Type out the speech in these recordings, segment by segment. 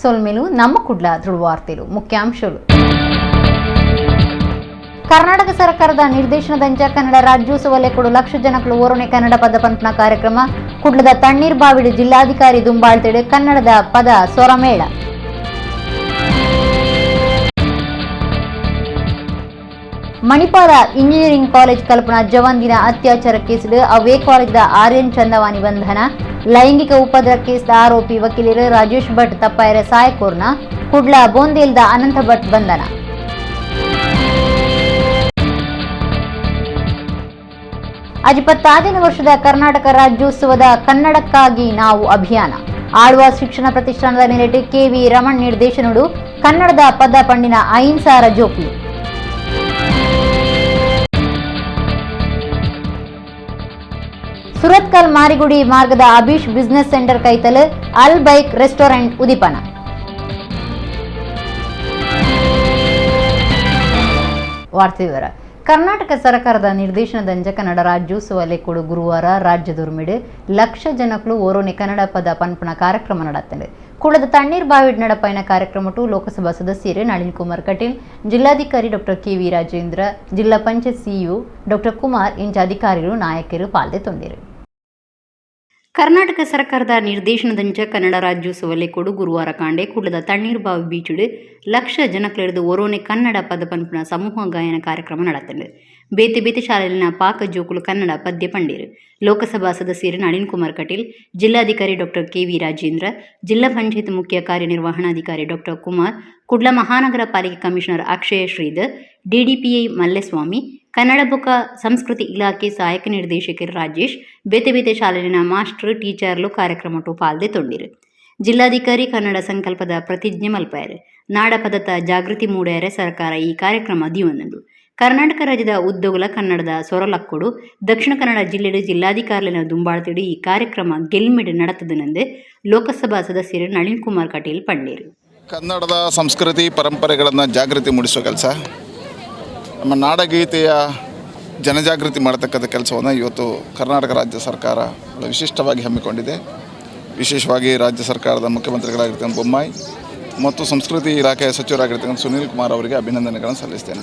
ಸೊಲ್ಮೆಲು ನಮ್ಮ ಕುಡ್ಲ ತುಳುವಾರ್ತೆಲು ಮುಖ್ಯಾಂಶಗಳು. ಕರ್ನಾಟಕ ಸರ್ಕಾರದ ನಿರ್ದೇಶನದಂಚ ಕನ್ನಡ ರಾಜ್ಯೋತ್ಸವ ಲೆಕ್ಕಡು ಲಕ್ಷ ಜನಕ್ಕಳು ಓರೋನೆ ಕನ್ನಡ ಪದ ಪಂಪನ ಕಾರ್ಯಕ್ರಮ. ಕುಡ್ಲದ ತಣ್ಣೀರ್ ಬಾವಿಡು ಜಿಲ್ಲಾಧಿಕಾರಿ ದುಂಬಾಳ್ತೆಡು ಕನ್ನಡದ ಪದ ಸ್ವರಮೇಳ. ಮಣಿಪಾಲ ಇಂಜಿನಿಯರಿಂಗ್ ಕಾಲೇಜ್ ಕಲ್ಪನಾ ಜವಾನ್ ದಿನ ಅತ್ಯಾಚಾರ ಕೇಸಿಡು ಅವೇ ಕಾಲೇಜಿದ ಆರ್ಯನ್ ಚಂದವಾನಿ ಬಂಧನ. ಲೈಂಗಿಕ ಉಪದ್ರ ಕೇಸ್ದ ಆರೋಪಿ ವಕೀಲರು ರಾಜೇಶ್ ಭಟ್ ತಪ್ಪಾಯರ ಸಾಯಕೋರ್ನ ಕುಡ್ಲ ಬೋಂದೇಲ್ದ ಅನಂತ ಭಟ್ ಬಂಧನ. ಅಜಿಪತ್ತಾದನೇ ವರ್ಷದ ಕರ್ನಾಟಕ ರಾಜ್ಯೋತ್ಸವದ ಕನ್ನಡಕ್ಕಾಗಿ ನಾವು ಅಭಿಯಾನ. ಆಳ್ವಾಸ್ ಶಿಕ್ಷಣ ಪ್ರತಿಷ್ಠಾನದ ನೆಲೆಟ್ ಕೆವಿ ರಮಣ್ ನಿರ್ದೇಶನಡು ಕನ್ನಡದ ಪದ ಪಂಡಿನ 5000 ಜೋಕ್ಲು. ಸುರತ್ಕಲ್ ಮಾರಿಗುಡಿ ಮಾರ್ಗದ ಅಬೀಶ್ ಬಿಸಿನೆಸ್ ಸೆಂಟರ್ ಕೈತಲ್ ಅಲ್ ಬೈಕ್ ರೆಸ್ಟೋರೆಂಟ್ ಉದಿಪನ. ವಾರ್ತೆ ವಿವರ. ಕರ್ನಾಟಕ ಸರ್ಕಾರದ ನಿರ್ದೇಶನದಂಚ ಕನ್ನಡ ರಾಜ್ಯೋತ್ಸವ ಲೆಕ್ಕಡು ಗುರುವಾರ ರಾಜ್ಯದೊರ್ಮಿಡು ಲಕ್ಷ ಜನಕ್ಕಳು ಓರೋನೆ ಕನ್ನಡ ಪದ ಪನ್ಪನ ಕಾರ್ಯಕ್ರಮ ನಡತ್ತಂಡು. ಕುಳದ ತಣ್ಣೀರ್ ಬಾವಿಡ್ ನಡಪೈನ ಕಾರ್ಯಕ್ರಮಟು ಲೋಕಸಭಾ ಸದಸ್ಯರು ನಳಿನ್ ಕುಮಾರ್ ಕಟೀಲ್, ಜಿಲ್ಲಾಧಿಕಾರಿ ಡಾಕ್ಟರ್ ಕೆವಿ ರಾಜೇಂದ್ರ, ಜಿಲ್ಲಾ ಪಂಚಾಯತ್ ಸಿಇಒ ಡಾಕ್ಟರ್ ಕುಮಾರ್ ಇಂಚ ಅಧಿಕಾರಿಗಳು ನಾಯಕರು ಪಾಲ್ದೆ ತೊಂದಿರು. ಕರ್ನಾಟಕ ಸರ್ಕಾರದ ನಿರ್ದೇಶನದಂಚ ಕನ್ನಡ ರಾಜ್ಯೋತ್ಸವ ಲೆಕ್ಕಡು ಗುರುವಾರ ಕಾಂಡೆ ಕುಡ್ಲದ ತಣ್ಣೀರ್ಬಾವಿ ಬೀಚುಡು ಲಕ್ಷ ಜನಕ್ಲೆರ್ದು ಒರೋನೆ ಕನ್ನಡ ಪದ ಪನ್ಪುನ ಸಮೂಹ ಗಾಯನ ಕಾರ್ಯಕ್ರಮ ನಡತ್ತಂಡು. ಬೇತೆ ಬೇತೆ ಶಾಲೆಲಿನ ಪಾಕ ಜೋಕುಲು ಕನ್ನಡ ಪದ್ಯ ಪಂಡೇರು. ಲೋಕಸಭಾ ಸದಸ್ಯರು ನಳಿನ್ ಕುಮಾರ್ ಕಟೀಲ್, ಜಿಲ್ಲಾಧಿಕಾರಿ ಡಾಕ್ಟರ್ ಕೆವಿ ರಾಜೇಂದ್ರ, ಜಿಲ್ಲಾ ಪಂಚಾಯತ್ ಮುಖ್ಯ ಕಾರ್ಯನಿರ್ವಹಣಾಧಿಕಾರಿ ಡಾಕ್ಟರ್ ಕುಮಾರ್, ಕುಡ್ಲ ಮಹಾನಗರ ಪಾಲಿಕೆ ಕಮಿಷನರ್ ಅಕ್ಷಯ ಶ್ರೀಧರ್, ಡಿಡಿಪಿಐ ಮಲ್ಲೇಸ್ವಾಮಿ, ಕನ್ನಡ ಬೊಕ ಸಂಸ್ಕೃತಿ ಇಲಾಖೆ ಸಹಾಯಕ ನಿರ್ದೇಶಕರು ರಾಜೇಶ್, ಬೇತೆ ಬೇತೆ ಶಾಲೆಲಿನ ಮಾಸ್ಟರ್ ಟೀಚರ್ಲು ಕಾರ್ಯಕ್ರಮಟು ಪಾಲ್ದೆ ತೊಂಡಿರು. ಜಿಲ್ಲಾಧಿಕಾರಿ ಕನ್ನಡ ಸಂಕಲ್ಪದ ಪ್ರತಿಜ್ಞೆ ಮಲ್ಪಾಯರು. ನಾಡಪದತ ಜಾಗೃತಿ ಮೂಡ್ಯಾರೆ ಸರ್ಕಾರ ಈ ಕಾರ್ಯಕ್ರಮ ದೀವೊಂದುಂಡು. ಕರ್ನಾಟಕ ರಾಜ್ಯದ ಉದ್ಯೋಗುಲ ಕನ್ನಡದ ಸೊರಲಕ್ಕೊಡು ದಕ್ಷಿಣ ಕನ್ನಡ ಜಿಲ್ಲೆಡು ಜಿಲ್ಲಾಧಿಕಾರಿನ ದುಂಬಾಳ್ತಿಡು ಈ ಕಾರ್ಯಕ್ರಮ ಗೆಲ್ಮಿಡ್ ನಡತದನೆಂದು ಲೋಕಸಭಾ ಸದಸ್ಯರು ನಳಿನ್ ಕುಮಾರ್ ಕಟೀಲ್ ಪಂಡೇರು. ಕನ್ನಡದ ಸಂಸ್ಕೃತಿ ಪರಂಪರೆಗಳನ್ನು ಜಾಗೃತಿ ಮೂಡಿಸುವ ಕೆಲಸ, ನಮ್ಮ ನಾಡಗೀತೆಯ ಜನಜಾಗೃತಿ ಮಾಡತಕ್ಕಂಥ ಕೆಲಸವನ್ನು ಇವತ್ತು ಕರ್ನಾಟಕ ರಾಜ್ಯ ಸರ್ಕಾರ ಭಾಳ ವಿಶಿಷ್ಟವಾಗಿ ಹಮ್ಮಿಕೊಂಡಿದೆ. ವಿಶೇಷವಾಗಿ ರಾಜ್ಯ ಸರ್ಕಾರದ ಮುಖ್ಯಮಂತ್ರಿಗಳಾಗಿರ್ತಕ್ಕಂಥ ಬೊಮ್ಮಾಯಿ ಮತ್ತು ಸಂಸ್ಕೃತಿ ಇಲಾಖೆಯ ಸಚಿವರಾಗಿರ್ತಕ್ಕಂಥ ಸುನೀಲ್ ಕುಮಾರ್ ಅವರಿಗೆ ಅಭಿನಂದನೆಗಳನ್ನು ಸಲ್ಲಿಸ್ತೇನೆ.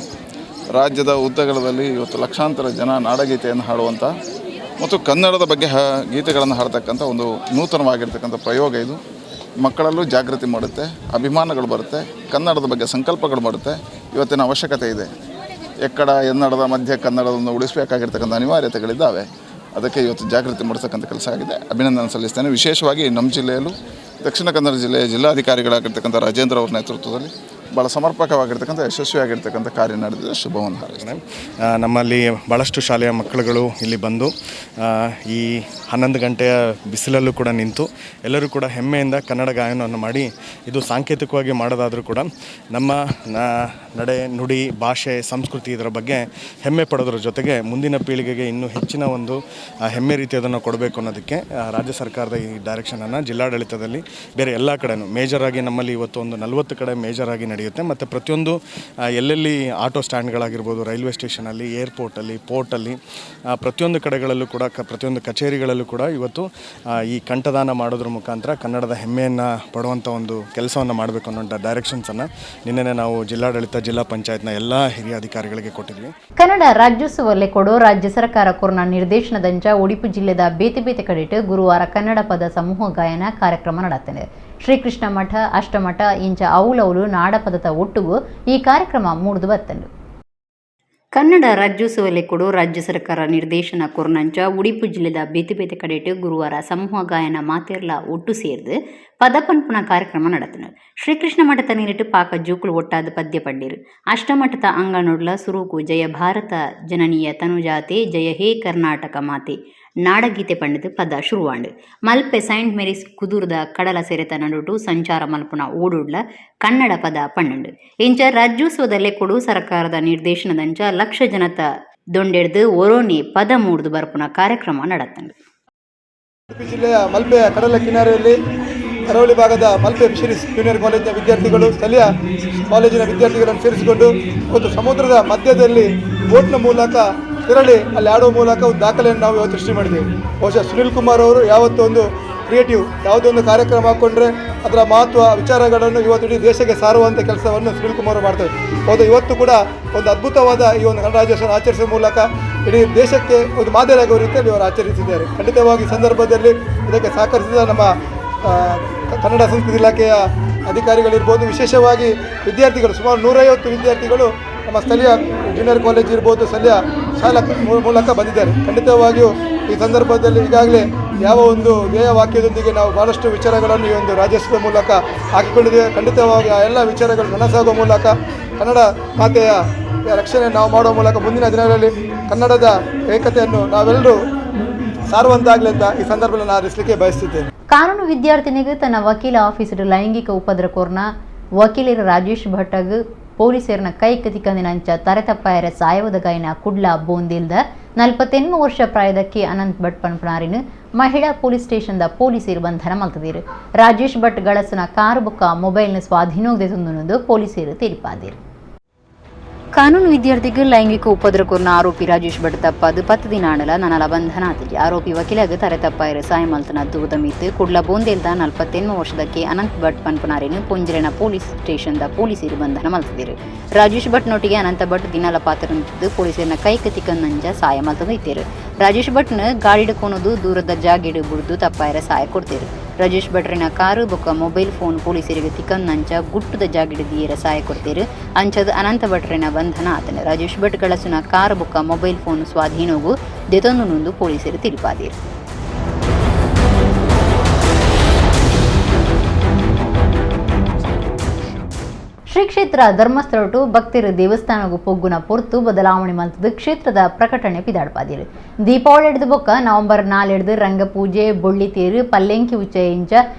ರಾಜ್ಯದ ಉದ್ದಗಲದಲ್ಲಿ ಇವತ್ತು ಲಕ್ಷಾಂತರ ಜನ ನಾಡಗೀತೆಯನ್ನು ಹಾಡುವಂಥ ಮತ್ತು ಕನ್ನಡದ ಬಗ್ಗೆ ಗೀತೆಗಳನ್ನು ಹಾಡ್ತಕ್ಕಂಥ ಒಂದು ನೂತನವಾಗಿರ್ತಕ್ಕಂಥ ಪ್ರಯೋಗ ಇದು. ಮಕ್ಕಳಲ್ಲೂ ಜಾಗೃತಿ ಮಾಡುತ್ತೆ, ಅಭಿಮಾನಗಳು ಬರುತ್ತೆ, ಕನ್ನಡದ ಬಗ್ಗೆ ಸಂಕಲ್ಪಗಳು ಬರುತ್ತೆ. ಇವತ್ತಿನ ಅವಶ್ಯಕತೆ ಇದೆ. ಎಕ್ಕಡ ಎನ್ನಡದ ಮಧ್ಯೆ ಕನ್ನಡವನ್ನು ಉಳಿಸಬೇಕಾಗಿರ್ತಕ್ಕಂಥ ಅನಿವಾರ್ಯತೆಗಳಿದ್ದಾವೆ. ಅದಕ್ಕೆ ಇವತ್ತು ಜಾಗೃತಿ ಮೂಡಿಸ್ತಕ್ಕಂಥ ಕೆಲಸ ಆಗಿದೆ. ಅಭಿನಂದನೆ ಸಲ್ಲಿಸ್ತೇನೆ. ವಿಶೇಷವಾಗಿ ನಮ್ಮ ಜಿಲ್ಲೆಯಲ್ಲೂ ದಕ್ಷಿಣ ಕನ್ನಡ ಜಿಲ್ಲೆಯ ಜಿಲ್ಲಾಧಿಕಾರಿಗಳಾಗಿರ್ತಕ್ಕಂಥ ರಾಜೇಂದ್ರ ಅವರ ನೇತೃತ್ವದಲ್ಲಿ ಭಾಳ ಸಮರ್ಪಕವಾಗಿರ್ತಕ್ಕಂಥ ಯಶಸ್ವಿಯಾಗಿರ್ತಕ್ಕಂಥ ಕಾರ್ಯ ನಡೆದಿದೆ. ಶುಭವನ್ನು ಹಾರೈಸ್ತೇನೆ. ನಮ್ಮಲ್ಲಿ ಭಾಳಷ್ಟು ಶಾಲೆಯ ಮಕ್ಕಳುಗಳು ಇಲ್ಲಿ ಬಂದು ಈ 11 ಗಂಟೆಯ ಬಿಸಿಲಲ್ಲೂ ಕೂಡ ನಿಂತು ಎಲ್ಲರೂ ಕೂಡ ಹೆಮ್ಮೆಯಿಂದ ಕನ್ನಡ ಗಾಯನವನ್ನು ಮಾಡಿ, ಇದು ಸಾಂಕೇತಿಕವಾಗಿ ಮಾಡೋದಾದರೂ ಕೂಡ ನಮ್ಮ ನಡೆ ನುಡಿ ಭಾಷೆ ಸಂಸ್ಕೃತಿ ಇದರ ಬಗ್ಗೆ ಹೆಮ್ಮೆ ಪಡೋದ್ರ ಜೊತೆಗೆ ಮುಂದಿನ ಪೀಳಿಗೆಗೆ ಇನ್ನೂ ಹೆಚ್ಚಿನ ಒಂದು ಹೆಮ್ಮೆ ರೀತಿಯದನ್ನು ಕೊಡಬೇಕು ಅನ್ನೋದಕ್ಕೆ ರಾಜ್ಯ ಸರ್ಕಾರದ ಈ ಡೈರೆಕ್ಷನನ್ನು ಜಿಲ್ಲಾಡಳಿತದಲ್ಲಿ ಬೇರೆ ಎಲ್ಲ ಕಡೆಯೂ ಮೇಜರಾಗಿ ನಮ್ಮಲ್ಲಿ ಇವತ್ತು ಒಂದು 40 ಕಡೆ ಮೇಜರಾಗಿ ನಡೆಯುತ್ತೆ. ಮತ್ತು ಪ್ರತಿಯೊಂದು ಎಲ್ಲೆಲ್ಲಿ ಆಟೋ ಸ್ಟ್ಯಾಂಡ್ಗಳಾಗಿರ್ಬೋದು, ರೈಲ್ವೆ ಸ್ಟೇಷನಲ್ಲಿ, ಏರ್ಪೋರ್ಟಲ್ಲಿ, ಪೋರ್ಟಲ್ಲಿ, ಪ್ರತಿಯೊಂದು ಕಡೆಗಳಲ್ಲೂ ಕೂಡ ಪ್ರತಿಯೊಂದು ಕಚೇರಿಗಳಲ್ಲೂ ಕೂಡ ಇವತ್ತು ಈ ಕಂಠದಾನ ಮಾಡೋದ್ರ ಮುಖಾಂತರ ಕನ್ನಡದ ಹೆಮ್ಮೆಯನ್ನು ಪಡುವಂಥ ಒಂದು ಕೆಲಸವನ್ನು ಮಾಡಬೇಕು ಅನ್ನೋಂಥ ಡೈರೆಕ್ಷನ್ಸನ್ನು ನಿನ್ನೆನೇ ನಾವು ಜಿಲ್ಲಾಡಳಿತ, ಜಿಲ್ಲಾ ಪಂಚಾಯತ್ನ ಎಲ್ಲ ಹಿರಿಯ ಅಧಿಕಾರಿಗಳಿಗೆ ಕೊಟ್ಟಿದ್ವಿ. ಕನ್ನಡ ರಾಜ್ಯೋತ್ಸವ ಲೆಕ್ಕೊಡು ರಾಜ್ಯ ಸರ್ಕಾರ ಕೊರೋನಾ ನಿರ್ದೇಶನದಂಚ ಉಡುಪಿ ಜಿಲ್ಲೆದ ಬೇತೆ ಬೇತೆ ಕಡೆಟ್ ಗುರುವಾರ ಕನ್ನಡ ಪದ ಸಮೂಹ ಗಾಯನ ಕಾರ್ಯಕ್ರಮ ನಡತ್ತಂಡು. ಶ್ರೀಕೃಷ್ಣ ಮಠ, ಅಷ್ಟಮಠ ಇಂಚ ಔಲೌಲು ನಾಡಪದದ ಒಟ್ಟುಗು ಈ ಕಾರ್ಯಕ್ರಮ ಮೂಡ್ದು ಬತ್ತಂಡು. ಕನ್ನಡ ರಾಜ್ಯೋತ್ಸವ ಲೆಕ್ಕೊಡು ರಾಜ್ಯ ಸರ್ಕಾರ ನಿರ್ದೇಶನ ಕೊರ್ನಂಚ ಉಡುಪಿ ಜಿಲ್ಲೆದ ಬೇತೆ ಬೇತೆ ಕಡೆಟ್ ಗುರುವಾರ ಸಮೂಹ ಗಾಯನ ಮಾತೆರ್ಲ ಒಟ್ಟು ಸೇರ್ದು ಪದ ಪನ್ಪುನ ಕಾರ್ಯಕ್ರಮ ನಡತನು. ಶ್ರೀಕೃಷ್ಣ ಮಠದ ನೀರಿಟ್ಟು ಪಾಕ ಜೂಕುಲು ಒಟ್ಟಾದ ಪದ್ಯ ಪಂಡಿರು. ಅಷ್ಟಮಠದ ಅಂಗನೊಡ್ಲ ಸುರುಕು ಜಯ ಭಾರತ ಜನನೀಯ ತನುಜಾತೆ ಜಯ ಹೇ ಕರ್ನಾಟಕ ಮಾತೆ ನಾಡಗೀತೆ ಪಂಡಿತು ಪದ ಶುರುವಾಂಡು. ಮಲ್ಪೆ ಸೈಂಟ್ ಮೇರಿಸ್ ಕುದುರ್ದ ಕಡಲ ಸೆರೆತ ನಡುಟು ಸಂಚಾರ ಮಲ್ಪುನ ಓಡುಡ್ಲ ಕನ್ನಡ ಪದ ಪಣ್ಣಂಡು. ಇಂಚ ರಾಜ್ಯೋತ್ಸವದಲ್ಲೇ ಕೊಡು ಸರ್ಕಾರದ ನಿರ್ದೇಶನದಂಚ ಲಕ್ಷ ಜನತ ದೊಂಡೆಡ್ದು ಒರೋನಿ ಪದ ಮೂಡ್ದು ಬರ್ಪುನ ಕಾರ್ಯಕ್ರಮ ನಡತ್ತಂಡು. ಉಡುಪಿ ಜಿಲ್ಲೆಯ ಮಲ್ಪೆಯ ಕಡಲ ಕಿನಾರೆಯಲ್ಲಿ ಕರಾವಳಿ ಭಾಗದ ಮಲ್ಪೆ ಫಿಶರೀಸ್ ಜೂನಿಯರ್ ಕಾಲೇಜಿನ ವಿದ್ಯಾರ್ಥಿಗಳು ಸ್ಥಳೀಯ ಕಾಲೇಜಿನ ವಿದ್ಯಾರ್ಥಿಗಳನ್ನು ಸೇರಿಸಿಕೊಂಡು ಒಂದು ಸಮುದ್ರದ ಮಧ್ಯದಲ್ಲಿ ಬೋಟ್ನ ಮೂಲಕ ತೆರಳಿ ಅಲ್ಲಿ ಆಡುವ ಮೂಲಕ ಒಂದು ದಾಖಲೆಯನ್ನು ನಾವು ಇವತ್ತು ಸೃಷ್ಟಿ ಮಾಡಿದ್ದೇವೆ. ಬಹುಶಃ ಸುನೀಲ್ ಕುಮಾರ್ ಅವರು ಯಾವತ್ತೂ ಒಂದು Creative ಯಾವುದೇ ಒಂದು ಕಾರ್ಯಕ್ರಮ ಹಾಕ್ಕೊಂಡ್ರೆ ಅದರ ಮಹತ್ವ ವಿಚಾರಗಳನ್ನು ಇವತ್ತು ಇಡೀ ದೇಶಕ್ಕೆ ಸಾರುವಂಥ ಕೆಲಸವನ್ನು ಸುನಿಲ್ ಕುಮಾರ್ ಮಾಡ್ತಾರೆ. ಹೌದು, ಇವತ್ತು ಕೂಡ ಒಂದು ಅದ್ಭುತವಾದ ಈ ಒಂದು ಕನ್ನಡ ರಾಜ್ಯೋತ್ಸವ ಆಚರಿಸುವ ಮೂಲಕ ಇಡೀ ದೇಶಕ್ಕೆ ಒಂದು ಮಾದರಿಯಾಗುವ ರೀತಿಯಲ್ಲಿ ಇವರು ಆಚರಿಸಿದ್ದಾರೆ. ಖಂಡಿತವಾಗಿ ಸಂದರ್ಭದಲ್ಲಿ ಇದಕ್ಕೆ ಸಹಕರಿಸಿದ ನಮ್ಮ ಕನ್ನಡ ಸಂಸ್ಕೃತಿ ಇಲಾಖೆಯ ಅಧಿಕಾರಿಗಳಿರ್ಬೋದು, ವಿಶೇಷವಾಗಿ ವಿದ್ಯಾರ್ಥಿಗಳು, ಸುಮಾರು 150 ವಿದ್ಯಾರ್ಥಿಗಳು ನಮ್ಮ ಸ್ಥಳೀಯ ಜೂನಿಯರ್ ಕಾಲೇಜ್ ಇರ್ಬೋದು, ಸ್ಥಳೀಯ ಶಾಲಾ ಮೂಲಕ ಬಂದಿದ್ದಾರೆ. ಖಂಡಿತವಾಗಿಯೂ ಈ ಸಂದರ್ಭದಲ್ಲಿ ಈಗಾಗಲೇ ಯಾವ ಒಂದು ಧ್ಯೇಯ ವಾಕ್ಯದೊಂದಿಗೆ ನಾವು ಭಾಳಷ್ಟು ವಿಚಾರಗಳನ್ನು ಈ ಒಂದು ರಾಜ್ಯೋತ್ಸವದ ಮೂಲಕ ಹಾಕಿಕೊಂಡಿದ್ದೇವೆ. ಖಂಡಿತವಾಗಿ ಆ ಎಲ್ಲ ವಿಚಾರಗಳು ನನಸಾಗುವ ಮೂಲಕ ಕನ್ನಡ ಮಾತೆಯ ರಕ್ಷಣೆ ನಾವು ಮಾಡುವ ಮೂಲಕ ಮುಂದಿನ ದಿನಗಳಲ್ಲಿ ಕನ್ನಡದ ಏಕತೆಯನ್ನು ನಾವೆಲ್ಲರೂ ಸಾರುವಂತಾಗಲಿ ಅಂತ ಈ ಸಂದರ್ಭದಲ್ಲಿ ನಾನು ಆರಿಸಲಿಕ್ಕೆ ಬಯಸುತ್ತಿದ್ದೇನೆ. ಕಾನೂನು ವಿದ್ಯಾರ್ಥಿನಿಗೆ ತನ್ನ ವಕೀಲ ಆಫೀಸರ್ ಲೈಂಗಿಕ ಉಪದ್ರಕೋರ್ನ ವಕೀಲರ ರಾಜೇಶ್ ಭಟ್ಟಗ್ ಪೊಲೀಸರನ ಕೈ ಕತಿಕಂದಿನಂಚ ತರೆತಪ್ಪಾಯರ ಸಾಯವದ ಗಾಯನ ಕುಡ್ಲ ಬೋಂದಿಲ್ದ 48 ವರ್ಷ ಪ್ರಾಯದಕ್ಕೆ ಅನಂತ್ ಭಟ್ ಪನ್ಪನಾರಿನ ಮಹಿಳಾ ಪೊಲೀಸ್ ಸ್ಟೇಷನ್ದ ಪೊಲೀಸರು ಬಂಧನ ಮಲ್ತದಿರು. ರಾಜೇಶ್ ಭಟ್ ಗಳಸನ ಕಾರು ಬೊಕ್ಕ ಮೊಬೈಲ್ನ ಸ್ವಾಧೀನೋಗದೆ ತಂದು ಪೊಲೀಸರು ತೀರ್ಪಾದಿರು. ಕಾನೂನು ವಿದ್ಯಾರ್ಥಿಗೆ ಲೈಂಗಿಕ ಉಪದ್ರಕೋರ್ನ ಆರೋಪಿ ರಾಜೇಶ್ ಭಟ್ ತಪ್ಪಾದು 10 ದಿನ ಆಣಲ ನನಲ ಬಂಧನ ಆತಿಜಿ. ಆರೋಪಿ ವಕೀಲಗ ತರೆ ತಪ್ಪಾಯರ ಸಾಯಮಲ್ತನ ದೂದ ಮೀತು ಕುಡ್ಲ ಬೋಂದೇಲ್ದ 48 ವರ್ಷದಕ್ಕೆ ಅನಂತ್ ಭಟ್ ಪನ್ಪನಾರಿನ ಪೊಂಜಿರನ ಪೊಲೀಸ್ ಸ್ಟೇಷನ್ದ ಪೊಲೀಸರು ಬಂಧನ ಮಲ್ತದಿರು. ರಾಜೇಶ್ ಭಟ್ ನೊಟ್ಟಿಗೆ ಅನಂತ ಭಟ್ ದಿನಲ ಪಾತ್ರನಿದ್ದು ಪೊಲೀಸರನ್ನ ಕೈ ಕತಿಕನ್ನಂಜ ಸಾಯ ಮಲ್ತದು ಇತ್ತೇರು. ರಾಜೇಶ್ ಭಟ್ನ ಗಾಡಿಡ್ಕೊನದು ದೂರದ ಜಾಗಿಡು ಬುಡ್ದು ತಪ್ಪಾಯರ ಸಾಯ ಕೊಡ್ತೇರು. ರಾಜೇಶ್ ಭಟ್ರಿನ ಕಾರು ಬೊಕ್ಕ ಮೊಬೈಲ್ ಫೋನ್ ಪೊಲೀಸರಿಗೆ ತಿಕನ್ನಂಚ ಗುಟ್ಟದ ಜಾಗಿಡದಿಯರ ಸಾಯ ಕೊಡ್ತೇರು. ಅಂಚದ ಅನಂತ ಭಟ್ರಿನ ಬಂಧನ ಆತನ. ರಾಜೇಶ್ ಭಟ್ ಗಳಸುನ ಕಾರು ಬೊಕ್ಕ ಮೊಬೈಲ್ ಫೋನ್ ಸ್ವಾಧೀನೋಗು ದೆತೊಂದು ನೊಂದು ಪೊಲೀಸರು ತಿಳಿಪಾದಿರು. ಶ್ರೀ ಕ್ಷೇತ್ರ ಧರ್ಮಸ್ಥಳಟು ಭಕ್ತರು ದೇವಸ್ಥಾನಗೂ ಪೊಗ್ಗುನ ಪೊರ್ತು ಬದಲಾವಣೆ ಮಲ್ತದು ಕ್ಷೇತ್ರದ ಪ್ರಕಟಣೆ ಪಿದಾಡ್ಪಾದಿರು. ದೀಪಾವಳಿ ಹಿಡಿದು ಬೊಕ್ಕ ನವೆಂಬರ್ 4 ಹಿಡಿದು ರಂಗಪೂಜೆ, ಬೊಳ್ಳಿತೇರು, ಪಲ್ಲೆಂಕಿ ಉಚ್ಚಯ ಇಂಚ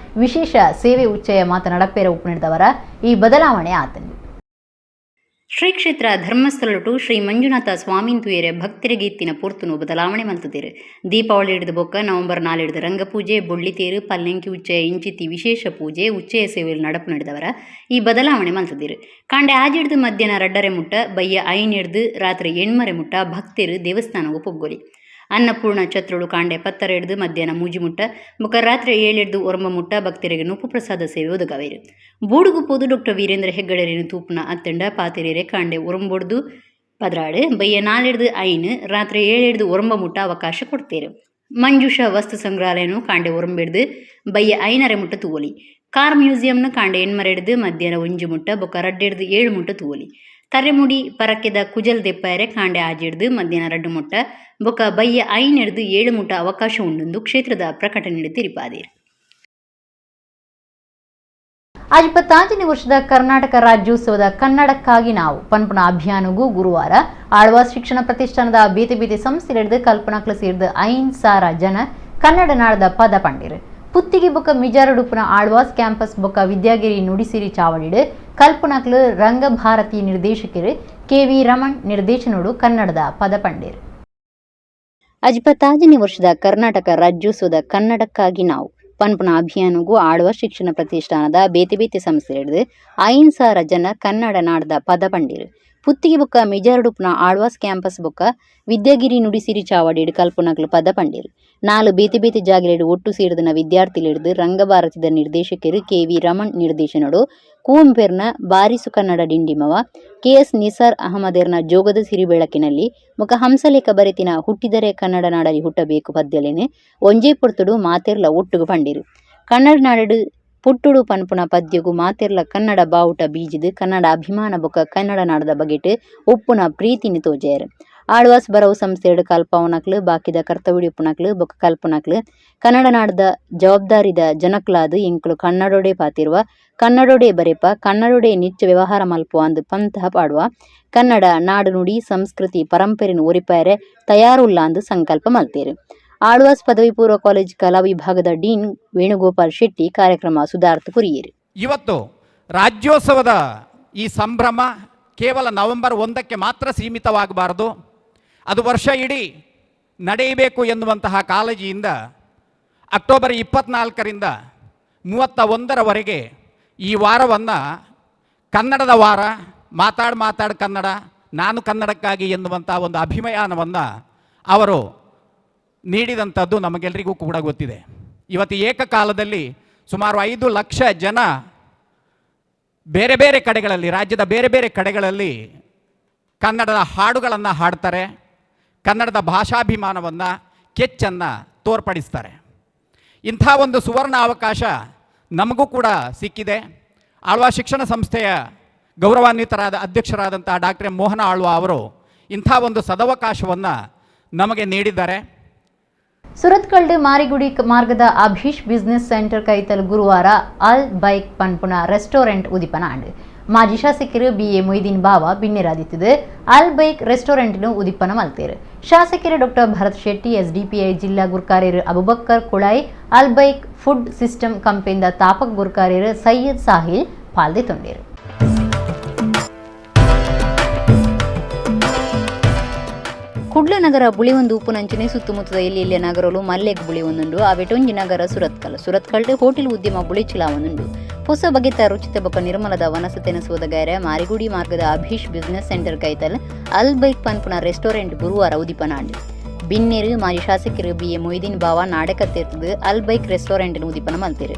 ವಿಶೇಷ ಸೇವೆ ಉಚ್ಚಯ ಮಾತ ನಡಪೇರ ಉಪ್ಪು ಈ ಬದಲಾವಣೆ ಆತನು. ಶ್ರೀ ಕ್ಷೇತ್ರ ಧರ್ಮಸ್ಥಳಟು ಶ್ರೀ ಮಂಜುನಾಥ ಸ್ವಾಮಿಂತುಯರೆ ಭಕ್ತರಿಗೆ ಇತ್ತಿನ ಪೊರ್ತುನು ಬದಲಾವಣೆ ಮಲ್ತದಿರು. ದೀಪಾವಳಿ ಹಿಡಿದು ಬೊಕ್ಕ ನವೆಂಬರ್ 4 ಹಿಡಿದು ರಂಗಪೂಜೆ, ಬೊಳ್ಳಿತೇರು, ಪಲ್ಲೆಂಕಿ ಉಚ್ಚಯ ಇಂಚಿತಿ ವಿಶೇಷ ಪೂಜೆ ಉಚ್ಚಯ ಸೇವೆಯಲ್ಲಿ ನಡಪು ನಡೆದವರ ಈ ಬದಲಾವಣೆ ಮಲ್ತದಿರು. ಕಾಂಡೆ ಆಜಿಡ್ದು ಮಧ್ಯಾಹ್ನ 2:30 ಮುಟ್ಟ, ಬಯ್ಯ 5 ಹಿಡ್ದು ರಾತ್ರಿ 8:30 ಮುಟ್ಟ ಭಕ್ತರು ದೇವಸ್ಥಾನಗೂ ಪೊಗ್ಗೊಲಿ. ಅನ್ನಪೂರ್ಣ ಛತ್ರಳು ಕಾಂಡೆ 10:30 ಹಿಡಿದು ಮಧ್ಯಾಹ್ನ 3 ಮುಟ್ಟ ಬೊಕ್ಕ ರಾತ್ರಿ 7 ಹಿಡಿದು 9 ಮುಟ್ಟ ಭಕ್ತರಿಗೆ ನುಪ್ಪು ಪ್ರಸಾದ ಸೇವೆ ಒದಗವೇರು. ಬೂಡುಗು ಪೋದು ಡಾಕ್ಟರ್ ವೀರೇಂದ್ರ ಹೆಗ್ಗಡೆರೇನು ತೂಪುನ ಅತ್ತಂಡ ಪಾತಿರೇರೆ ಕಾಂಡೆ 9 16, ಬಯ್ಯ 4 ಹಿಡಿದು 5, ರಾತ್ರಿ 7 ಹಿಡಿದು 9 ಮುಟ್ಟ ಅವಕಾಶ ಕೊಡ್ತೇರು. ಮಂಜುಷ ವಸ್ತು ಸಂಗ್ರಹಾಲಯನು ಕಾಂಡೆ 9 ಹಿಡಿದು ಬಯ್ಯ 5:30 ಮುಟ್ಟ ತೂವಲಿ. ಕಾರ್ ಮ್ಯೂಸಿಯಂನ ಕಾಂಡೆ 8:30 ಹಿಡಿದು ಮಧ್ಯಾಹ್ನ 1 ಮುಟ್ಟ ಬೊಕ್ಕ 2 ಹಿಡಿದು 7 ಮುಟ್ಟ ತೂವಲಿ. ತರೆಮುಡಿ ಪರಕೆದ ಕುಜಲ್ ದೆಪ್ಪಾಯರೆ ಕಾಂಡೆ 6 ಹಿಡಿದು ಮಧ್ಯಾಹ್ನ 2 ಮುಟ್ಟ ಬೊಕ್ಕ ಬಯ್ಯ 5 ಹಿಡಿದು 7 ಮುಟ್ಟ ಅವಕಾಶ ಉಂಡೊಂದು ಕ್ಷೇತ್ರದ ಪ್ರಕಟಣೆ ತಿರಿಪಾದಿರು. ಆಜ್ 25ನೇ ವರ್ಷದ ಕರ್ನಾಟಕ ರಾಜ್ಯೋತ್ಸವದ ಕನ್ನಡಕ್ಕಾಗಿ ನಾವು ಪನ್ಪುನ ಅಭಿಯಾನಗೂ ಗುರುವಾರ ಆಳ್ವಾಸ್ ಶಿಕ್ಷಣ ಪ್ರತಿಷ್ಠಾನದ ಬೇತೆ ಬೇತೆ ಸಂಸ್ಥೆ ಹಿಡಿದು ಕಲ್ಪನಾಕ್ಲ ಸೇರಿದ 5,000 ಜನ ಕನ್ನಡ ನಾಡದ ಪದ ಪಂಡಿರು. ಪುತ್ತಿಗೆ ಬೊಕ್ಕ ಮಿಜಾರಡುಪುನ ಆಳ್ವಾಸ್ ಕ್ಯಾಂಪಸ್ ಬೊಕ್ಕ ವಿದ್ಯಾಗಿರಿ ನುಡಿಸಿರಿ ಚಾವಡಿಡು ಕಲ್ಪನಾಕ್ಲು ರಂಗಭಾರತಿ ನಿರ್ದೇಶಕರು ಕೆ.ವಿ. ರಮಣ್ ನಿರ್ದೇಶನೋಡು ಕನ್ನಡದ ಪದ ಪಂಡಿರು. ಅಜ್ 25ನೇ ವರ್ಷದ ಕರ್ನಾಟಕ ರಾಜ್ಯೋತ್ಸವದ ಕನ್ನಡಕ್ಕಾಗಿ ನಾವು ಪನ್ಪುನ ಅಭಿಯಾನಗೂ ಆಳ್ವಾಸ್ ಶಿಕ್ಷಣ ಪ್ರತಿಷ್ಠಾನದ ಬೇತೆ ಬೇತೆ ಸಂಸ್ಥೆ ಹಿಡಿದು 5,000 ಜನ ಕನ್ನಡ ನಾಡದ ಪದ ಪಂಡಿರು. ಪುತ್ತಿಗೆ ಬೊಕ್ಕ ಮಿಜಾರಡುಪುನ ಆಳ್ವಾಸ್ ಕ್ಯಾಂಪಸ್ ಬೊಕ್ಕ ವಿದ್ಯಾಗಿರಿ ನುಡಿಸಿರಿ ಚಾವಡಿಡು ಕಲ್ಪನಾಕ್ಲು ಪದ ಪಂಡಿರು. 4 ಬೇತೆ ಬೇತೆ ಜಾಗಿಲಿಡು ಒಟ್ಟು ಸೇರಿದನ ವಿದ್ಯಾರ್ಥಿಲಿಡಿದು ರಂಗಭಾರತಿದ ನಿರ್ದೇಶಕರು ಕೆ.ವಿ. ರಮಣ್ ನಿರ್ದೇಶನಡು ಕುವೆಂಪೆರ್ನ ಬಾರಿಸು ಕನ್ನಡ ಡಿಂಡಿಮವ, ಕೆ.ಎಸ್. ನಿಸಾರ್ ಅಹಮದೆರ್ನ ಜೋಗದ ಸಿರಿಬೆಳಕಿನಲ್ಲಿ ಮುಖ ಹಂಸಲೇಖ ಬರೆತಿನ ಹುಟ್ಟಿದರೆ ಕನ್ನಡ ನಾಡಲಿ ಹುಟ್ಟಬೇಕು ಪದ್ಯಲೇನೆ ಒಂಜೇ ಪೊರ್ತುಡು ಮಾತೆರ್ಲ ಒಟ್ಟುಗು ಪಂಡಿರು. ಕನ್ನಡ ನಾಡು ಪುಟ್ಟುಡು ಪನ್ಪುನ ಪದ್ಯಗು ಮಾತೆರ್ಲ ಕನ್ನಡ ಬಾವುಟ ಬೀಜಿದು ಕನ್ನಡ ಅಭಿಮಾನ ಬೊಕ್ಕ ಕನ್ನಡ ನಾಡದ ಬಗೆಟ್ ಉಪ್ಪುನ ಪ್ರೀತಿನಿ ತೋಜೆಯರು. ಆಳ್ವಾಸ್ ಬರವು ಸಂಸ್ಥೆಯಡು ಕಲ್ಪಾವನಕ್ಲು ಬಾಕಿದ ಕರ್ತವ್ಯ ಬೊಕ್ಕ ಕಲ್ಪನಕ್ಲು ಕನ್ನಡ ನಾಡದ ಜವಾಬ್ದಾರಿದ ಜನಕ್ಲಾದು ಎಂಕುಲು ಕನ್ನಡೋಡೆ ಪಾತಿರುವ ಕನ್ನಡೋಡೆ ಬರೆಪ ಕನ್ನಡೋಡೆ ನಿಚ್ಚ ವ್ಯವಹಾರ ಮಲ್ಪುವ ಅಂದು ಪಂತಹ ಪಾಡುವ ಕನ್ನಡ ನಾಡು ನುಡಿ ಸಂಸ್ಕೃತಿ ಪರಂಪರೆನು ಒರಿಪಾಯರೆ ತಯಾರುಲ್ಲ ಅಂದು ಸಂಕಲ್ಪ ಮಲ್ತೇರು. ಆಳ್ವಾಸ್ ಪದವಿ ಪೂರ್ವ ಕಾಲೇಜ್ ಕಲಾ ವಿಭಾಗದ ಡೀನ್ ವೇಣುಗೋಪಾಲ್ ಶೆಟ್ಟಿ ಕಾರ್ಯಕ್ರಮ ಸುಧಾರ್ಥ ಕುರಿಯೇರು. ಇವತ್ತು ರಾಜ್ಯೋತ್ಸವದ ಈ ಸಂಭ್ರಮ ಕೇವಲ ನವೆಂಬರ್ 1ಕ್ಕೆ ಮಾತ್ರ ಸೀಮಿತವಾಗಬಾರದು, ಅದು ವರ್ಷ ಇಡೀ ನಡೆಯಬೇಕು ಎನ್ನುವಂತಹ ಕಾಳಜಿಯಿಂದ ಅಕ್ಟೋಬರ್ 24ರಿಂದ 31ರವರೆಗೆ ಈ ವಾರವನ್ನು ಕನ್ನಡದ ವಾರ, ಮಾತಾಡು ಮಾತಾಡು ಕನ್ನಡ, ನಾನು ಕನ್ನಡಕ್ಕಾಗಿ ಎನ್ನುವಂಥ ಒಂದು ಅಭಿಯಾನವನ್ನು ಅವರು ನೀಡಿದಂಥದ್ದು ನಮಗೆಲ್ಲರಿಗೂ ಕೂಡ ಗೊತ್ತಿದೆ. ಇವತ್ತು ಏಕಕಾಲದಲ್ಲಿ ಸುಮಾರು 5 ಲಕ್ಷ ಜನ ಬೇರೆ ಬೇರೆ ಕಡೆಗಳಲ್ಲಿ, ರಾಜ್ಯದ ಬೇರೆ ಬೇರೆ ಕಡೆಗಳಲ್ಲಿ ಕನ್ನಡದ ಹಾಡುಗಳನ್ನು ಹಾಡ್ತಾರೆ, ಕನ್ನಡದ ಭಾಷಾಭಿಮಾನವನ್ನು, ಕೆಚ್ಚನ್ನು ತೋರ್ಪಡಿಸ್ತಾರೆ. ಇಂಥ ಒಂದು ಸುವರ್ಣ ಅವಕಾಶ ನಮಗೂ ಕೂಡ ಸಿಕ್ಕಿದೆ. ಆಳ್ವಾ ಶಿಕ್ಷಣ ಸಂಸ್ಥೆಯ ಗೌರವಾನ್ವಿತರಾದ ಅಧ್ಯಕ್ಷರಾದಂಥ ಡಾಕ್ಟರ್ ಮೋಹನ ಆಳ್ವಾ ಅವರು ಇಂಥ ಒಂದು ಸದವಕಾಶವನ್ನು ನಮಗೆ ನೀಡಿದ್ದಾರೆ. ಸುರತ್ಕಲ್ಡ್ ಮಾರಿಗುಡಿ ಮಾರ್ಗದ ಅಭೀಶ್ ಬಿಸಿನೆಸ್ ಸೆಂಟರ್ ಕೈತಲ್ ಗುರುವಾರ ಅಲ್ ಬೈಕ್ ಪನ್ಪುನ ರೆಸ್ಟೋರೆಂಟ್ ಉದಿಪನ ಆಂಡ್. ಮಾಜಿ ಶಾಸಕರು ಬಿ.ಎ. ಮೊಯ್ದೀನ್ ಬಾವ ಬಿನ್ನೆರಾದಿತ್ತಿದೆ ಅಲ್ ಬೈಕ್ ರೆಸ್ಟೋರೆಂಟ್ನು ಉದಿಪನ ಮಲ್ತೇರು. ಶಾಸಕರು ಡಾಕ್ಟರ್ ಭರತ್ ಶೆಟ್ಟಿ, ಎಸ್ಡಿಪಿಐ ಜಿಲ್ಲಾ ಗುರ್ಕಾರ್ಯರು Abubakkar Kulai, Al Baik food system ಕಂಪನಿದ ತಾಪಕ್ ಗುರ್ಕಾರ್ಯರು Syed Sahil ಪಾಲ್ದೆ ತೊಂಡೇರು. Kudla ನಗರ ಬುಳಿವೊಂದು ಉಪ್ಪುನಂಚನೆ ಸುತ್ತಮುತ್ತದ ಎಲ್ಲಿ ಎಲ್ಲಿಯ ನಗರಲು ಮಲ್ಲೆಗ್ ಬುಳಿವೊಂದುಂಡು. ಅವೆಟೊಂಜಿ ನಗರ ಸುರತ್ಕಲ್. ಸುರತ್ಕಲ್ಡ್ ಹೋಟೆಲ್ ಉದ್ಯಮ ಬುಳಿಚಿಲಾವೊಂದುಂಡು. ಹೊಸ ಬಗೆತ ರುಚಿತ ಬೊಕ ನಿರ್ಮಲದ ವನಸ ತೆನಸುವುದ ಗೈರೆ ಮಾರಿಗುಡಿ ಮಾರ್ಗದ ಅಭೀಶ್ ಬಿಸಿನೆಸ್ ಸೆಂಟರ್ ಕೈತಲ್ ಅಲ್ ಬೈಕ್ ಪನ್ಪುನ ರೆಸ್ಟೋರೆಂಟ್ ಗುರುವಾರ ಉದಿಪನಾಂಡ್. ಬಿನ್ನೇರು ಮಾಜಿ ಶಾಸಕರು ಬಿ.ಎ. ಮೊಯ್ದೀನ್ ಬಾವ ನಾಡಕತ್ತೆರ್ತದು ಅಲ್ ಬೈಕ್ ರೆಸ್ಟೋರೆಂಟ್ ಉದಿಪನ ಮಲ್ತೇರು.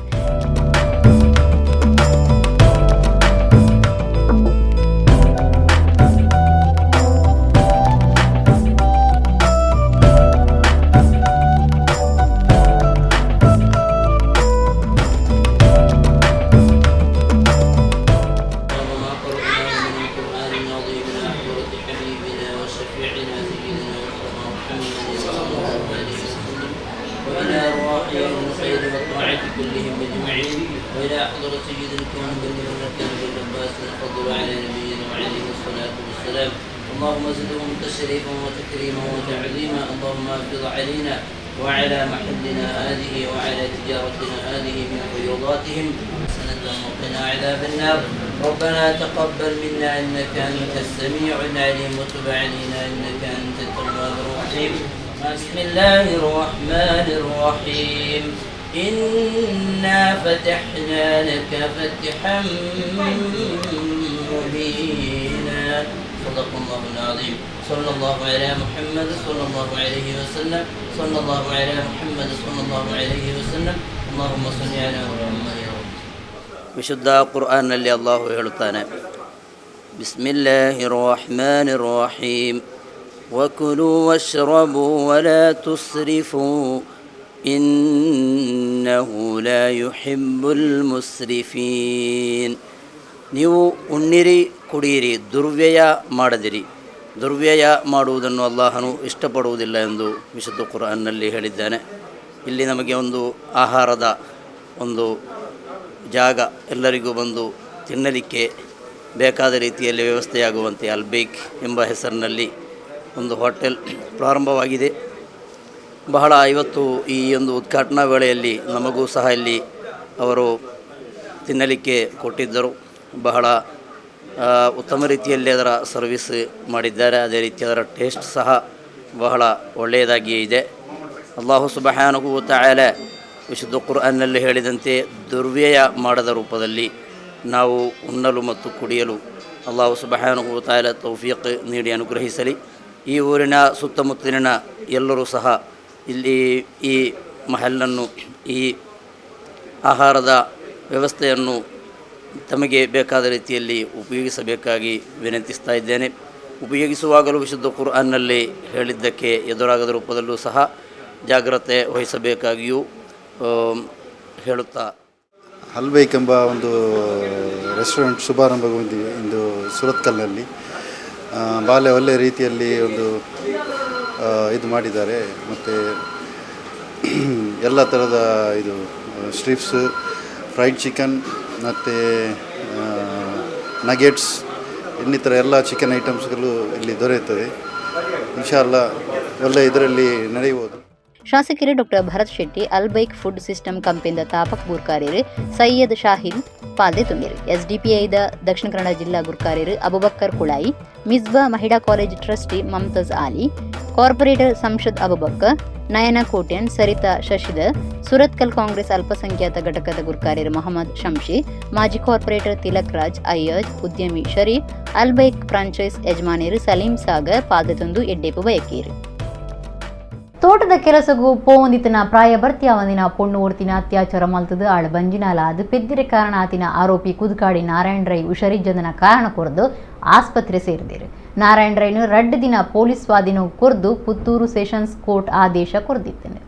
اللهم زدهم تشريفا وتكريما وتعظيما. اللهم افض علينا وعلى محلنا هذه وعلى تجارتنا هذه من فيوضاتهم سنة وقنا عذاب النار. ربنا تقبل منا انك انت السميع العليم وتب علينا انك انت التواب الرحيم. بسم الله الرحمن الرحيم. إنا فتحنا لك فتحا مبينا. صدق الله العظيم. صلى الله على محمد صلى الله عليه وسلم. صلى الله على محمد صلى الله عليه وسلم. اللهم صل على محمد. ವಿಶುದ್ಧ ಕುರ್ಆನ್ನಲ್ಲಿ ಅಲ್ಲಾಹು ಹೇಳುತ್ತಾನೆ, ಬಿಸ್ಮಿಲ್ಲಾಹಿರ್ ರಹಮಾನಿರ್ ರಹೀಮ್, ವಕುಲು ವಶ್ರಬು ವಲಾ ತುಸ್ರಿಫು ಇನ್ನಹು ಲಾ ಯುಹಿಬ್ಬುಲ್ ಮುಸ್ರಿಫೀನ್. ನೀವು ಉಣ್ಣಿರಿ, ಕುಡಿಯಿರಿ, ದುರ್ವ್ಯಯ ಮಾಡದಿರಿ. ದುರ್ವ್ಯಯ ಮಾಡುವುದನ್ನು ಅಲ್ಲಾಹನು ಇಷ್ಟಪಡುವುದಿಲ್ಲ ಎಂದು ವಿಶುದ್ಧ ಕುರ್ಆನ್ನಲ್ಲಿ ಹೇಳಿದ್ದಾನೆ. ಇಲ್ಲಿ ನಮಗೆ ಒಂದು ಆಹಾರದ ಒಂದು ಜಾಗ, ಎಲ್ಲರಿಗೂ ಬಂದು ತಿನ್ನಲಿಕ್ಕೆ ಬೇಕಾದ ರೀತಿಯಲ್ಲಿ ವ್ಯವಸ್ಥೆಯಾಗುವಂತೆ ಅಲ್ಬೇಕ್ ಎಂಬ ಹೆಸರಿನಲ್ಲಿ ಒಂದು ಹೋಟೆಲ್ ಪ್ರಾರಂಭವಾಗಿದೆ. ಬಹಳ ಇವತ್ತು ಈ ಒಂದು ಉದ್ಘಾಟನಾ ವೇಳೆಯಲ್ಲಿ ನಮಗೂ ಸಹ ಇಲ್ಲಿ ಅವರು ತಿನ್ನಲಿಕ್ಕೆ ಕೊಟ್ಟಿದ್ದರು. ಬಹಳ ಉತ್ತಮ ರೀತಿಯಲ್ಲಿ ಅದರ ಸರ್ವಿಸ್ ಮಾಡಿದ್ದಾರೆ. ಅದೇ ರೀತಿ ಅದರ ಟೇಸ್ಟ್ ಸಹ ಬಹಳ ಒಳ್ಳೆಯದಾಗಿಯೇ ಇದೆ. ಅಲ್ಲಾಹು ಸುಬ್ಹಾನಹು ವ ತಆಲಾ ವಿಶುದ್ಧ ಕುರ್ಆನ್ನಲ್ಲಿ ಹೇಳಿದಂತೆ ದುರ್ವ್ಯಯ ಮಾಡದ ರೂಪದಲ್ಲಿ ನಾವು ಉಣ್ಣಲು ಮತ್ತು ಕುಡಿಯಲು ಅಲ್ಲಾಹು ಸುಬ್ಹಾನಹು ವ ತಆಲಾ ತೌಫೀಕ್ ನೀಡಿ ಅನುಗ್ರಹಿಸಲಿ. ಈ ಊರಿನ ಸುತ್ತಮುತ್ತಲಿನ ಎಲ್ಲರೂ ಸಹ ಇಲ್ಲಿ ಈ ಮಹಲ್ಲನ್ನು, ಈ ಆಹಾರದ ವ್ಯವಸ್ಥೆಯನ್ನು ತಮಗೆ ಬೇಕಾದ ರೀತಿಯಲ್ಲಿ ಉಪಯೋಗಿಸಬೇಕಾಗಿ ವಿನಂತಿಸ್ತಾ ಇದ್ದೇನೆ. ಉಪಯೋಗಿಸುವಾಗಲೂ ವಿಶುದ್ಧ ಕುರ್ಆನ್ನಲ್ಲಿ ಹೇಳಿದ್ದಕ್ಕೆ ಎದುರಾಗದ ರೂಪದಲ್ಲೂ ಸಹ ಜಾಗ್ರತೆ ವಹಿಸಬೇಕಾಗಿಯೂ ಹೇಳುತ್ತಾ, ಹಲ್ಬೈಕ್ ಎಂಬ ಒಂದು ರೆಸ್ಟೋರೆಂಟ್ ಶುಭಾರಂಭಗೊಂಡಿದೆ ಇಂದು ಸುರತ್ಕಲ್ನಲ್ಲಿ. ಬಾಲೆ ಒಳ್ಳೆಯ ರೀತಿಯಲ್ಲಿ ಒಂದು ಇದು ಮಾಡಿದ್ದಾರೆ. ಮತ್ತು ಎಲ್ಲ ಥರದ ಇದು strips, fried chicken ಮತ್ತು ನಗೆಟ್ಸ್, ಇನ್ನಿತರ ಎಲ್ಲ ಚಿಕನ್ ಐಟಮ್ಸ್ಗಳು ಇಲ್ಲಿ ದೊರೆಯುತ್ತದೆ. ಇನ್ಶಾ ಅಲ್ಲಾ ಒಳ್ಳೆಯ ಇದರಲ್ಲಿ ನಡೆಯುವುದು. ಶಾಸಕರು doctor Bharath Shetty, Albaik food system ಕಂಪನಿದ ತಾಪಕ್ ಗುರ್ಕಾರ್ಯರು Syed Shahid ಪಾಲ್ದೆ ತುಂಬಿರು. ಎಸ್ಡಿಪಿಐದ Dakshina Kannada ಜಿಲ್ಲಾ ಗುರ್ಕಾರ್ಯರು Abubakkar Kulai, Misba Mahila college trustee Mumtaz Ali, corporator Samshad Abubakkar, Nayana Kotian, Saritha Shashidhar, Surathkal Congress ಅಲ್ಪಸಂಖ್ಯಾತ ಘಟಕದ ಗುರ್ಕಾರ್ಯರು ಮೊಹಮ್ಮದ್ ಶಂಶಿ, ಮಾಜಿ ಕಾರ್ಪೊರೇಟರ್ ತಿಲಕ್ ರಾಜ್ ಅಯ್ಯಜ್, ಉದ್ಯಮಿ ಶರೀಫ್, ಅಲ್ಬೈಕ್ ಫ್ರಾಂಚೈಸ್ ಯಜಮಾನಿಯರು ಸಲೀಂ ಸಾಗರ್ ಪಾಲ್ದೆ ತಂದು ಎಡ್ಡೇಪು ಬಯಕೀರು. ತೋಟದ ಕೆಲಸಗೂ ಪೋವಂದಿತನ ಪ್ರಾಯ ಭರ್ತಿಯಾವಂದಿನ ಪೊಣ್ಣು ಓರ್ತಿನ ಅತ್ಯಾಚಾರ ಮಲ್ತದು ಆಳ್ ಬಂಜಿನಾಲ ಅದು ಪೆದ್ದಿರೆ ಕಾರಣ ಆತಿನ ಆರೋಪಿ ಕುದ್ಕಾಡಿ ನಾರಾಯಣ ರೈ ಹುಷಾರಿಜ್ಜಂದನ ಕಾರಣ ಕೊರದು ಆಸ್ಪತ್ರೆ ಸೇರಿದರು. ನಾರಾಯಣ ರೈನು 2 ದಿನ ಪೊಲೀಸ್ ಸ್ವಾಧೀನ ಕೊರ್ದು ಪುತ್ತೂರು ಸೆಷನ್ಸ್ ಕೋರ್ಟ್ ಆದೇಶ ಕೊರ್ದಿತ್ತೇನೆ.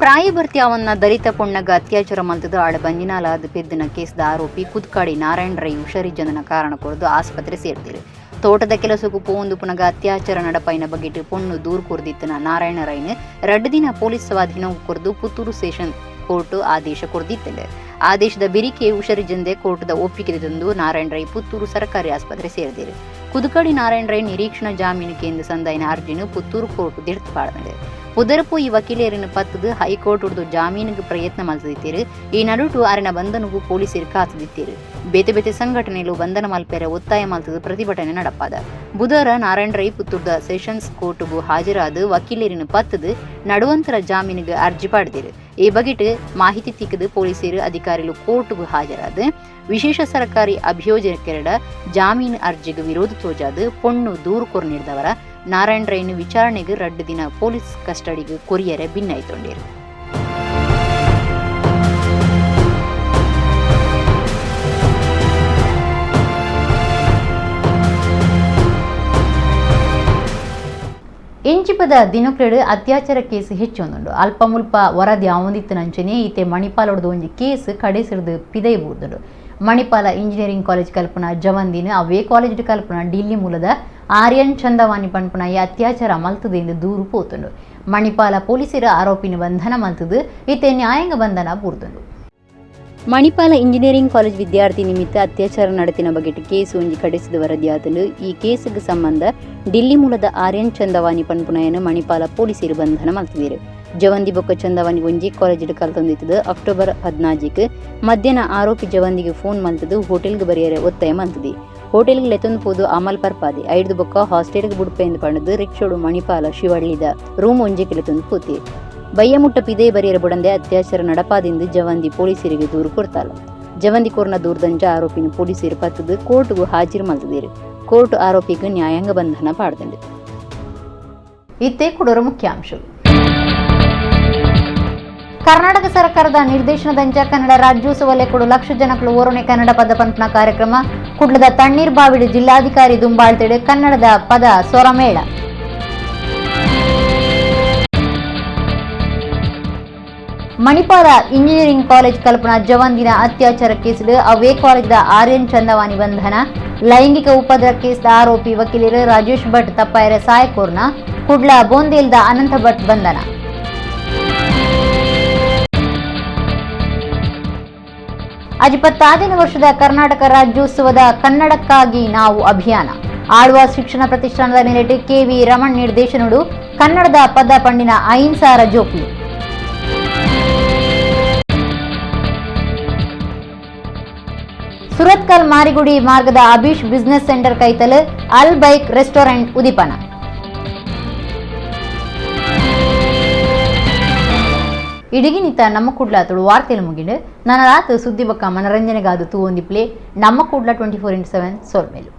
ಪ್ರಾಯಭರ್ತಿ ಅವನ್ನ ದಲಿತ ಪೊಣ್ಣಗ ಅತ್ಯಾಚಾರ ಮಲ್ತದು ಆಳ ಬಂಜಿನಾಲ ಅದು ಪೆದ್ದಿನ ಕೇಸ್ದ ಆರೋಪಿ ಕುದ್ಕಾಡಿ ನಾರಾಯಣ ರೈ ಹುಷಾರಿಜ್ಜಂದನ ಕಾರಣ ಕೊರದು ಆಸ್ಪತ್ರೆ ಸೇರಿದರು. ತೋಟದ ಕೆಲಸಕ್ಕೂ ಪೋಂದು ಪುನಗ ಅತ್ಯಾಚಾರ ನಡಪೈನ ಬಗೆಟ್ ಪೊಣ್ಣು ದೂರು ಕೊರ್ದಿತ್ತನ ನಾರಾಯಣ ರೈನ್ 2 ದಿನ ಪೊಲೀಸ್ ಸ್ವಾಧೀನ ಕೊರ್ದು ಪುತ್ತೂರು ಸೆಷನ್ ಕೋರ್ಟ್ ಆದೇಶ ಕೊರ್ದಿತ್ತಂಡೆ. ಆದೇಶದ ಬೆರಿಕೆ ಹುಷಾರಿಜಂದೆ ಕೋರ್ಟ್ದ ಒಪ್ಪಿಗೆ ತಂದು ನಾರಾಯಣ ರೈ ಪುತ್ತೂರು ಸರ್ಕಾರಿ ಆಸ್ಪತ್ರೆ ಸೇರಿದರು. ಕುದುಕಾಡಿ ನಾರಾಯಣ ರೈ ನಿರೀಕ್ಷಣಾ ಜಾಮೀನು ಕೇಂದ್ರ ಸಂದಾಯನ ಅರ್ಜಿನು ಪುತ್ತೂರು ಕೋರ್ಟ್ ದಿಡ್ತು ಪಾಡ್ದಂಡೆ. ಪುದರಪು ಈ ವಕೀಲರನ್ನು ಪತ್ತದು ಹೈಕೋರ್ಟ್ ಉಡ್ದು ಜಾಮೀನಿಗೆ ಪ್ರಯತ್ನ ಮಲ್ತದಿತ್ತೀರು. ಈ ನಡುಟು ಅರಿನ ಬಂಧನಗೂ ಪೊಲೀಸರು ಕಾತದಿತ್ತೀರು. ಬೇತೆ ಬೇತೆ ಸಂಘಟನೆಗಳು ಬಂಧನ ಮಲ್ಪೆರೆ ಒತ್ತಾಯ ಮಲ್ತದು ಪ್ರತಿಭಟನೆ ನಡಪಾದ. ಬುಧವಾರ ನಾರಾಯಣ ರೈ ಪುತ್ತೂರ್ದ ಸೆಷನ್ಸ್ ಕೋರ್ಟ್ಗೂ ಹಾಜರಾದ ವಕೀಲರನ್ನು ಪತ್ತದು ನಡುವಂತರ ಜಾಮೀನಿಗೆ ಅರ್ಜಿ ಪಾಡ್ದಿರು. ಈ ಬಗೆಟ್ ಮಾಹಿತಿ ತಿಕ್ಕದು ಪೊಲೀಸರು ಅಧಿಕಾರಿಗಳು ಕೋರ್ಟ್ಗೂ ಹಾಜರಾದ ವಿಶೇಷ ಸರ್ಕಾರಿ ಅಭಿಯೋಜಕರ ಜಾಮೀನು ಅರ್ಜಿಗೆ ವಿರೋಧ ತೋಜಾದ ಪೊಣ್ಣು ದೂರು ಕೊರ್ ನೀಡಿದವರ ನಾರಾಯಣ ರೈನ್ ವಿಚಾರಣೆಗೆ 2 ದಿನ ಪೊಲೀಸ್ ಕಸ್ಟಡಿಗೆ ಕೊರಿಯರೆ ಭಿನ್ನಾಯ್ತೊಂಡಿರು. ಇಂಚಿಪದ ದಿನಕ್ಲೆಡ್ ಅತ್ಯಾಚಾರ ಕೇಸ್ ಹೆಚ್ಚೊಂದುಂಡು. ಅಲ್ಪ ಮುಲ್ಪ ವರದಿ ಆವೊಂದಿತ್ತನಂಚನೆ ಈತೆ ಮಣಿಪಾಲೊಡ್ದು ಒಂಜಿ ಕೇಸ್ ಕಡೆಸಿಡ್ದು ಪಿದೈ ಬೂರ್ದುಂಡು. ಮಣಿಪಾಲ ಇಂಜಿನಿಯರಿಂಗ್ ಕಾಲೇಜ್ ಕಲ್ಪನಾ ಜವಂದಿನ ಅವೇ ಕಾಲೇಜ್ ಕಲ್ಪನಾ ಡಿಲ್ಲಿ ಮೂಲದ ಆರ್ಯನ್ ಚಂದವಾನಿ ಪನ್ಪುನ ಈ ಅತ್ಯಾಚಾರ ಮಲ್ತದೆ ಎಂದು ದೂರು ಪೋತುಂಡು. ಮಣಿಪಾಲ ಪೊಲೀಸರ ಆರೋಪಿನ ಬಂಧನ ಮಲ್ತದು ಈತೆ ನ್ಯಾಯಾಂಗ ಬಂಧನ ಬೂರ್ದುಂಡು. ಮಣಿಪಾಲ ಇಂಜಿನಿಯರಿಂಗ್ ಕಾಲೇಜ್ ವಿದ್ಯಾರ್ಥಿ ನಿಮಿತ್ತ ಅತ್ಯಾಚಾರ ನಡೆತಿನ ಬಗೆಟ್ ಕೇಸು ಒಂಜಿ ಕಡೆಸಿದ ವರದಿಯಾತಂಡು. ಈ ಕೇಸುಗೆ ಸಂಬಂಧ ಡಿಲ್ಲಿ ಮೂಲದ ಆರ್ಯನ್ ಚಂದವಾನಿ ಪನ್ಪುನಯನ್ನು ಮಣಿಪಾಲ ಪೊಲೀಸರು ಬಂಧನ ಮಲ್ತಿದರು. ಜವಂದಿ ಬೊಕ್ಕ ಚಂದವಾನಿ ಒಂಜಿ ಕಾಲೇಜ್ ಕಲ್ತೊಂದಿತ್ತದು. ಅಕ್ಟೋಬರ್ 14 ಮಧ್ಯಾಹ್ನ ಆರೋಪಿ ಜವಂದಿಗೆ ಫೋನ್ ಮಲ್ತದು ಹೋಟೆಲ್ಗೆ ಬರೆಯರೆ ಒತ್ತಾಯ ಮಲ್ತದೆ. ಹೋಟೆಲ್ಗೆ ಲೆತ್ತೊಂದು ಪೋದು ಅಮಲ್ ಪರ್ಪಾದೆ ಐದು ಬೊಕ್ಕ ಹಾಸ್ಟೆಲ್ಗೆ ಬುಡ್ಪೆಂದು ಪಂಡದು ರಿಕ್ಷೋಡು ಮಣಿಪಾಲ ಶಿವಳ್ಳಿದ ರೂಮ್ ಒಂಜಿಗೆ ಲೆತ್ತೊಂದು ಪೋತೆ. ಬಯ್ಯಮುಟ್ಟ ಪಿದೇ ಬರೆಯರ ಬುಡಂದೆ ಅತ್ಯಾಚಾರ ನಡಪಾದೆಂದು ಜವಂದಿ ಪೊಲೀಸರಿಗೆ ದೂರು ಕೊಡ್ತಾಳ. ಜವಂದಿ ಕೋರ್ನ ದೂರದಂಚ ಆರೋಪಿನ ಪೊಲೀಸರು ಪತ್ತದು ಕೋರ್ಟ್ಗೂ ಹಾಜರು ಮಲ್ತದಿರು. ಕೋರ್ಟ್ ಆರೋಪಿಗೆ ನ್ಯಾಯಾಂಗ ಬಂಧನ ಪಾಡ್ದಂಡು. ಇತ್ತೇ ಕೊಡೋರ ಮುಖ್ಯಾಂಶಗಳು. ಕರ್ನಾಟಕ ಸರ್ಕಾರದ ನಿರ್ದೇಶನದಂಚ ಕನ್ನಡ ರಾಜ್ಯೋತ್ಸವ ಲೆಕ್ಕಡು ಲಕ್ಷ ಜನಕ್ಕಳು ಓರೋನೆ ಕನ್ನಡ ಪದ ಪಂಪನ ಕಾರ್ಯಕ್ರಮ. ಕುಡ್ಲದ ತಣ್ಣೀರ್ ಬಾವಿಡು ಜಿಲ್ಲಾಧಿಕಾರಿ ದುಂಬಾಳ್ತೇಡು ಕನ್ನಡದ ಪದ ಸ್ವರಮೇಳ. ಮಣಿಪಾಲ ಇಂಜಿನಿಯರಿಂಗ್ ಕಾಲೇಜ್ ಕಲ್ಪನಾ ಜವಂದಿನ ಅತ್ಯಾಚಾರ ಕೇಸಿಡು ಅವೇ ಕಾಲೇಜ್ದ ಆರ್ಯನ್ ಚಂದವಾನಿ ಬಂಧನ. ಲೈಂಗಿಕ ಉಪದ್ರ ಕೇಸ್ದ ಆರೋಪಿ ವಕೀಲರು ರಾಜೇಶ್ ಭಟ್ ತಪ್ಪಾಯರ ಸಾಯಕೋರ್ನ ಕುಡ್ಲ ಬೋಂದೇಲ್ದ ಅನಂತ ಭಟ್ ಬಂಧನ. 25ನೇ ವರ್ಷದ ಕರ್ನಾಟಕ ರಾಜ್ಯೋತ್ಸವದ ಕನ್ನಡಕ್ಕಾಗಿ ನಾವು ಅಭಿಯಾನ. ಆಳ್ವ ಶಿಕ್ಷಣ ಪ್ರತಿಷ್ಠಾನದ ಮೇಲೆಟ್ ಕೆವಿ ರಮಣ್ ನಿರ್ದೇಶನಡು ಕನ್ನಡದ ಪದ ಪಂಡಿನ 5000 ಜೋಕ್ಲು. ಸುರತ್ಕಲ್ ಮಾರಿಗುಡಿ ಮಾರ್ಗದ ಅಬೀಶ್ ಬಿಸಿನೆಸ್ ಸೆಂಟರ್ ಕೈತಲ್ ಅಲ್ ಬೈಕ್ ರೆಸ್ಟೋರೆಂಟ್ ಉದೀಪನ. ಇಡಗಿನಿತ ನಮ್ಮ ಕೂಡ್ಲ ತುಳು ವಾರ್ತೆಲು ಮುಗಿಂಡು. ನನ್ನ ರಾತ್ ಸುದ್ದಿ ಬಕ್ಕ ಮನರಂಜನೆಗಾದು ತೂ ಒಂದಿ ಪ್ಲೇ ನಮ್ಮ ಕೂಡ್ಲ 24x7 ಸೋಲ್ಮೇಲು.